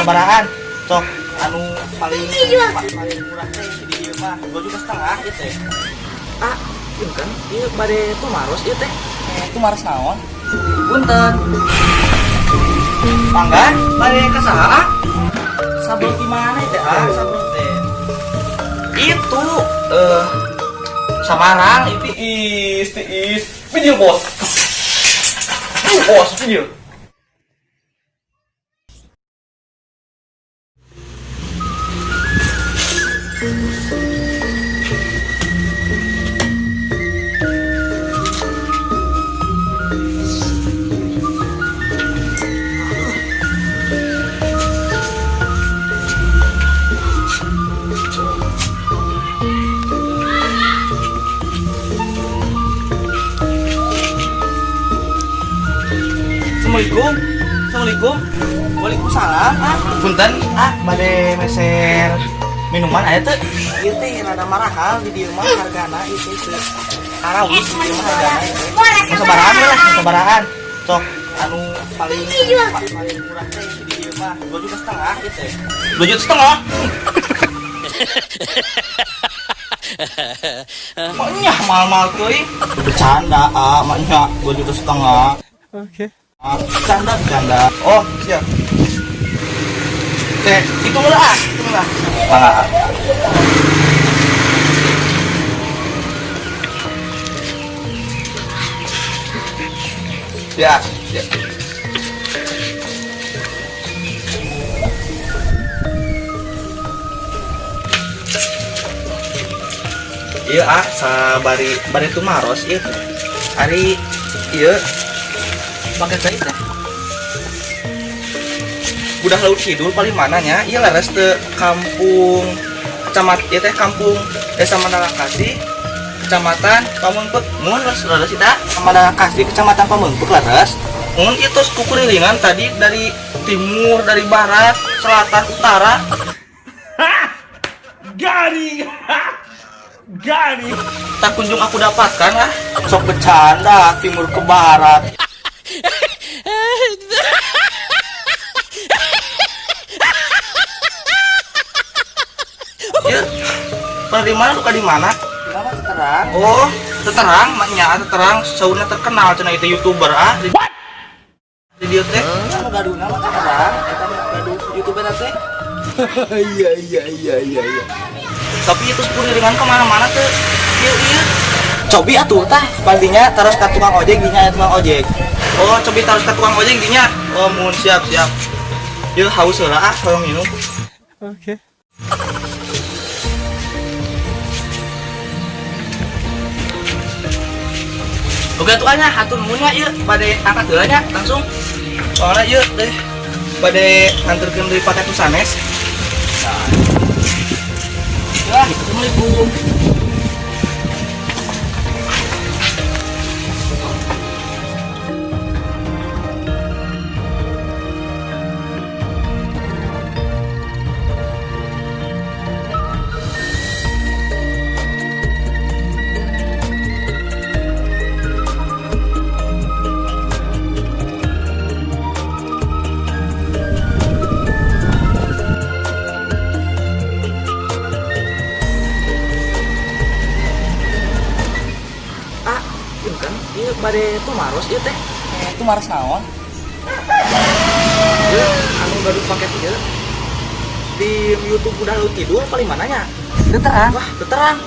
Sabarahan? Sok anu paling paling murah teh di dieu mah 2,5 juta ieu teh. Ah, ieu kan ieu bade tumaros ieu teh. Tumaros naon? Punten. Mangga, bade ka saha? Sabel di mana teh? Ah, sabel teh. Itu Samarang itu is is video bos. Bos video. Assalamualaikum. Assalamualaikum. Waalaikumsalam. Ah, punten. Ah, bade meser minuman aya teu? Ieu teh rada marahal di dieu mah hargana ieu teh teu karawis di dieu mah hargana ieu teh. Mau sabarahan we lah, mau sabarahan. Sok anu paling paling murah teh di dieu mah 2,5 juta ieu teh. 2,5 juta. Maknya mahal-mahal teuing. Bercanda, ah, maknya 2,5 juta. Oke. Ah, bercanda, bercanda. Oh, siap. Teh, hitung lah, ah, hitung lah. Mangga. Ah. Ya, ya. Iya, ah, sabari bari tumaros ieu teh. Ari ieu pakai cai teh. Budak Laut Kidul paling mananya iya leres teu kampung camat ieu teh kampung Desa Mandala Kasih Kecamatan Pameungpeuk mun leres leres eta Mandala Kasih Kecamatan Pameungpeuk leres mun ieu tos kukurilingan tadi dari timur dari barat selatan utara. Garing. Garing. Tak kunjung aku dapatkan ah sok bercanda timur ke barat. Ya, pernah di mana suka di mana? Kenapa terang? Oh, terang, maknya terang, sauna terkenal cenah itu YouTuber ah. Di, di dieu teh. Anu gaduh nama terang, eta mah gaduh YouTuber teh. Iya iya iya iya iya. Tapi itu sepuluh ringan kemana-mana tuh. Ieu ieu. Cobi atuh tah, pastinya terus ka tukang ojek dinya aya tukang ojek. Oh, cobi terus ka tukang ojek dinya. Oh, mun siap siap. Yeuh haus heula ah, hoyong minum. Oke. Oke tuh nya hatur nuhun nya ieu bade angkat heula nya langsung. Soalnya ieu teh bade nganterkeun deui paket sanes. Nah. Ya, Assalamualaikum. Ah, ieu kan ieu bade tumaros ieu teh. Tumaros naon? Ieu anu gaduh paket ieu di YouTube udah lu tidur paling mananya? Teu terang. Wah, teu terang.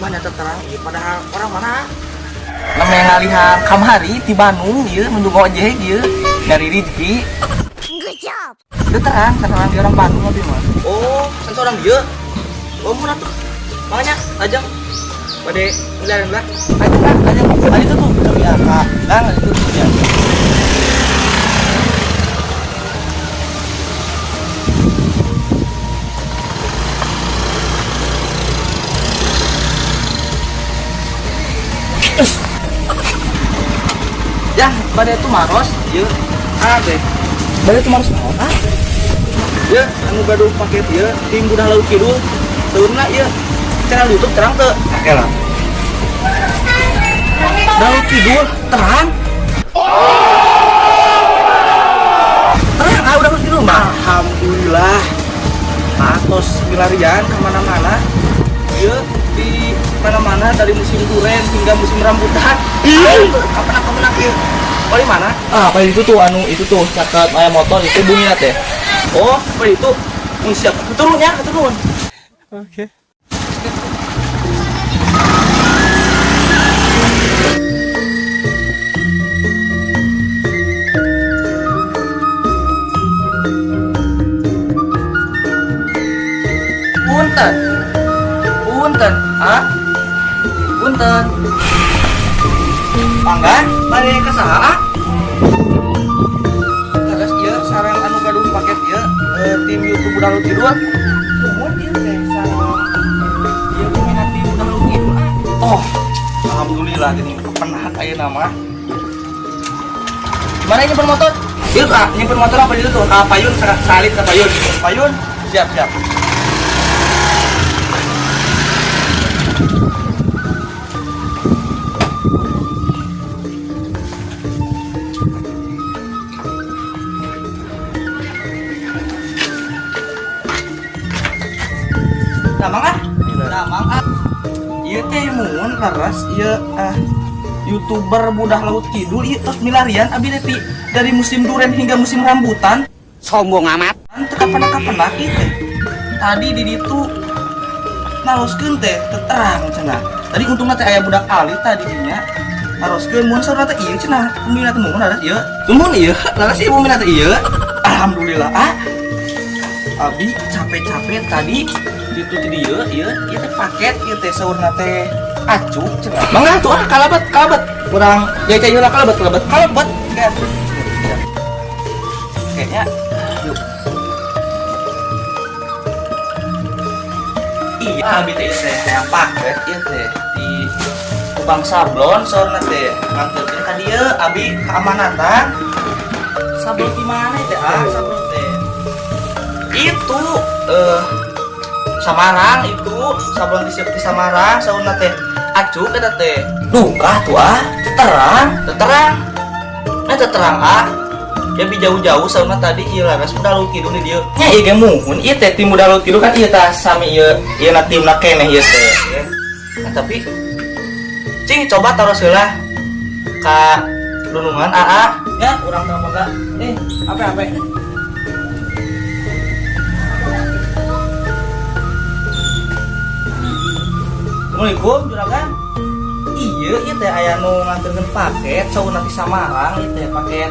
Mana teu terang ieu padahal orang mana? Namanya ngalihan kamari di Bandung ieu menuju ojek ieu nyari rezeki. Good job. Teu terang, terang di orang Bandung abi mah. Oh, sanes orang dieu. Oh, mun atuh. Makanya ajang bade ngeliarin lah. Ayo lah, ajang. Tadi itu tuh tapi aka. Kan itu tuh ya. Ya, bade tumaros ieu. Ah, deh. Bade tumaros naon ah? Ya, anu gaduh paket ieu tim Budak Laut Kidul. Saurna ieu channel YouTube terang teu? Oke lah. Laut Kidul terang. Terang ah udah Laut Kidul mah. tos milarian ke mana-mana. Ieu di mana-mana dari musim duren hingga musim rambutan. Kapan apa menang ieu? Oh, di mana? Ah, apa itu tuh anu itu tuh caket aya motor itu bumina teh. Oh, apa itu? Mun siap. Turun ya, turun. Oke. Punten. Punten, ah. Punten. Mangga, bade ka saha, ah? Terus ieu sareng anu gaduh paket ieu tim YouTube Budak Laut Kidul. Nuhun ieu teh sareng ieu peminat tim Budak Laut Kidul, ah. Oh, alhamdulillah gini kepenahan ayeuna mah. Gimana ini motor? Ieu ah, nyimpen motor apa itu tuh? Ka payun salib ka payun. Payun, siap siap. Damang ah, damang ah. Ieu teh mun leres ieu ah YouTuber Budak Laut Kidul ieu tos milarian abi teh dari musim duren hingga musim rambutan. Sombong amat. Teu kapenak-kapenak ieu teh. Tadi di ditu naroskeun teh terang cenah. Tadi untungna teh aya budak alit tadi dinya. Naroskeun mun saurna teh ieu cenah. Bumina teh mun leres ieu. Mun ieu, leres ieu bumina teh ieu. Alhamdulillah ah. Abi capek-capek tadi itu ti dieu ieu ieu teh paket ieu teh saurna teh acuk cenah. Mangga tuh ah kalebet kalebet. Urang ya cai heula kalebet kalebet kalebet. Kayaknya yuk. Iya, abi teh ieu teh hayang paket ieu teh di tukang sablon saurna teh nganterkeun ka dieu abi keamanatan. Sablon di mana teh? Ah, sablon teh. Itu Samarang itu sablon di Samarang saurna teh acuk eta teh. Duh, tuh ah, terang, terang. Nah, terang ah. Ya bi jauh-jauh saurna tadi ieu laras Budak Laut Kidul di dieu. Nya ieu ge muhun ieu teh tim Budak Laut Kidul kan ieu tah sami ieu ieu na timna keneh ieu teh. Nah, tapi cing coba taros heula ka dunungan aa ya urang teh boga. Apa? Assalamualaikum juragan. Iya, ieu teh aya nu nganterkeun paket saurna ti Samarang ieu teh paket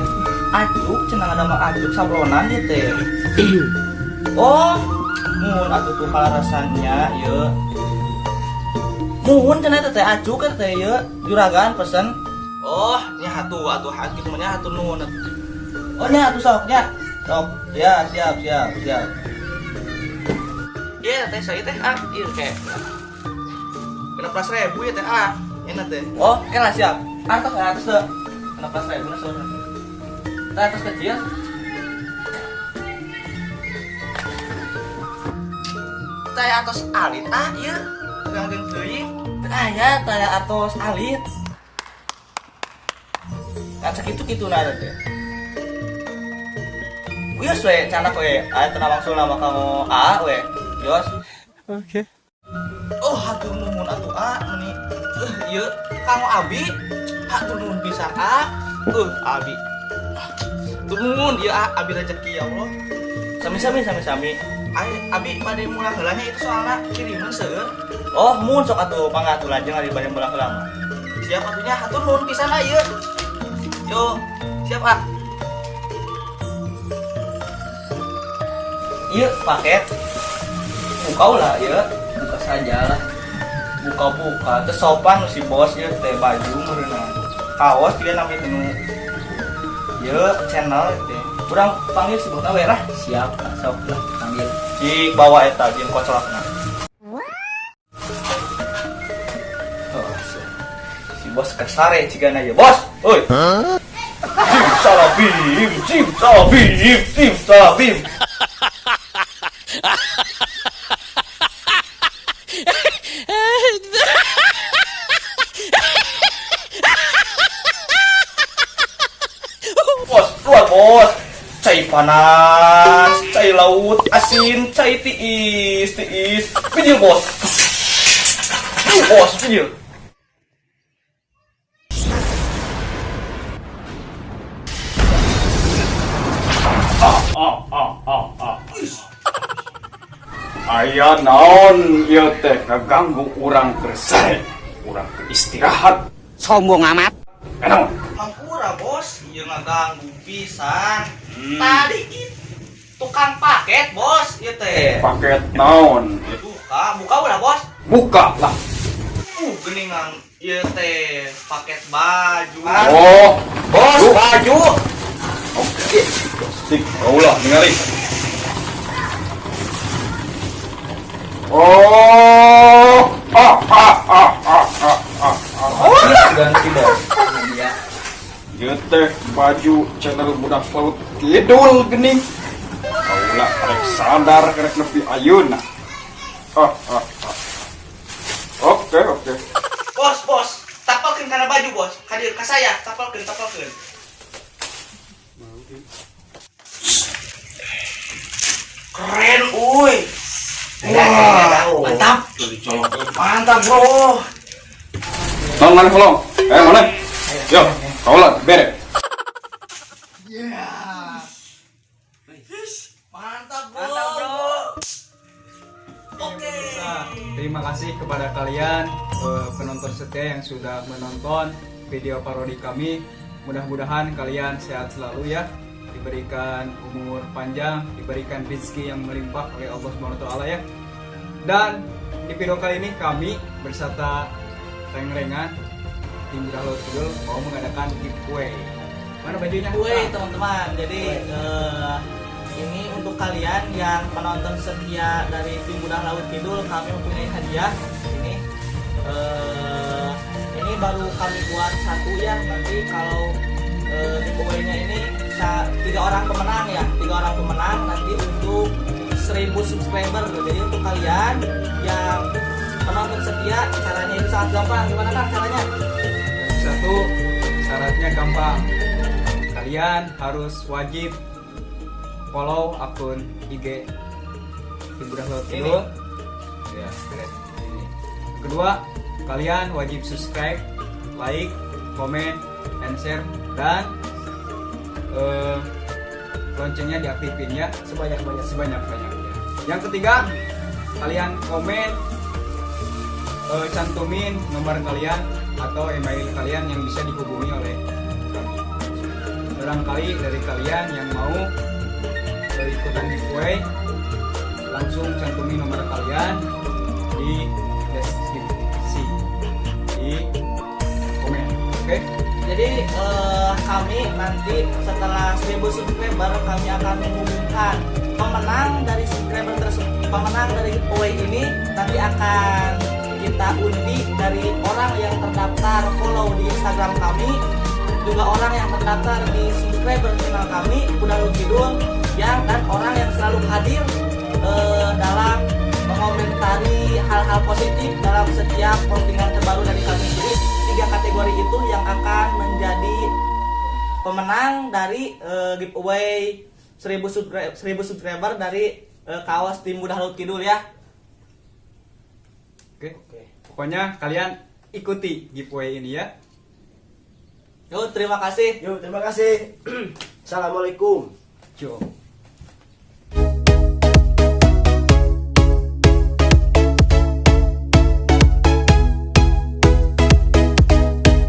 acuk cenah ngadamel acuk sablonan ieu teh. Oh, mun atuh tuh kalarasannya ieu. Mun cenah teh acuk teh ieu juragan pesen. Oh, nya atuh atuh kitu mah nya hatur nuhun. Oh nya atuh sok nya. Sok. Ya, siap siap siap. Iya teh saya teh ah ieu kayak 16.000 ya teh ah enak teh. Oh, oke lah siap. Atas atas tuh. 16.000 lah soalnya. Teh atas kecil. Teh atas alit ah ieu. Ganggeun teuing. Teh aya teh atas alit. Kan sakitu kitu na teh. Wios we canak we. Aya tenang langsung nama kamu A we. Yos. Oke. Oh, hatur nuhun atuh a meni. Ieu kanggo abi hatur nuhun pisan a. Abi. Hatur nuhun ieu a abi rezeki ya Allah. Sami-sami sami-sami. Ai abi bade mulang heula nya itu soalna kiriman seueur. Oh, mun sok atuh mangga atuh lajeng ari bade mulang heula mah. Siap atunya hatur nuhun pisan a ieu. Yo, siap a. Ieu paket. Buka ulah ieu. Buka saja lah. Buka-buka teu sopan si bos ieu teh baju meureunna. Kaos dia nami teh nu ieu channel teh. Urang panggil si bosna we lah. Siap, sok lah panggil. Cik bawa eta jeung kocolakna. Oh, si bos kasare cigana ieu. Bos, euy. Sim salabim, sim salabim, sim salabim. Bos, keluar bos. Cai Panas, cai laut asin, cai tiis, tiis. Bijil, bos. Bos, bijil. Ah ah ah ah. Aya naon ieu teh ngaganggu urang keur sare, urang keur istirahat? Sombong amat. Naon? Hampura, bos, ieu ngaganggu pisan. Tadi itu tukang paket, bos, ieu teh. Paket naon? Buka, buka ulah, bos. Buka lah. Geningan ieu teh paket baju. Oh, Bos, baju. Oke. Sik, ulah ningali. Oh, ah ah ah ah ah ah. Ah. Ganti, bos. Iya. Ieu teh baju channel Budak Laut Kidul geuning. Kaula rek sadar rek nepi ayeuna. Ah ah ah. Oke. Bos, bos, tapelkeun kana baju, bos. Hadir ka saya, tapelkeun, tapelkeun. Keren, uy. Wah, mantap. Mantap, bro. Tolong mana tolong? Eh, mana? Yo, kaula bere. Mantap, bro. Mantap, bro. Oke. Terima kasih kepada kalian penonton setia yang sudah menonton video parodi kami. Mudah-mudahan kalian sehat selalu ya, diberikan umur panjang, diberikan rezeki yang melimpah oleh Allah Subhanahu wa taala ya. Dan di video kali ini kami berserta reng-rengan tim Budak Laut Kidul mau mengadakan giveaway. Mana bajunya? Giveaway, teman-teman. Jadi ini untuk kalian yang penonton setia dari tim Budak Laut Kidul, kami mempunyai hadiah. Ini baru kami buat satu ya. Nanti kalau giveaway-nya ini bisa 3 orang pemenang ya, 3 orang pemenang nanti untuk 1000 subscriber. Jadi untuk kalian yang penonton setia, caranya itu sangat gampang. Gimana, Kang, caranya? Satu, syaratnya gampang. Kalian harus wajib follow akun IG Tim Budak Laut Kidul. Ya, ini. Kedua, kalian wajib subscribe, like, comment, and share, dan loncengnya diaktifin ya Sebanyak-banyak. Sebanyak-banyaknya. Yang ketiga, kalian komen, cantumin nomor kalian atau email kalian yang bisa dihubungi oleh kami. Barangkali dari kalian yang mau ikutan giveaway, langsung cantumin nomor kalian di deskripsi, di komen. Oke? Jadi kami nanti setelah 1000 subscriber kami akan mengumumkan pemenang dari subscriber tersebut, pemenang dari giveaway ini nanti akan kita undi dari orang yang terdaftar follow di Instagram kami, juga orang yang terdaftar di subscriber channel kami Budak Laut Kidul, yang dan orang yang selalu hadir dalam mengomentari hal-hal positif dalam setiap postingan terbaru dari kami. Jadi 3 kategori itu yang akan menjadi pemenang dari giveaway 1000 subscriber dari kaos tim Budak Laut Kidul ya. Oke. Pokoknya kalian ikuti giveaway ini ya. Yo, terima kasih. Yuk, terima kasih. Assalamualaikum. Yo.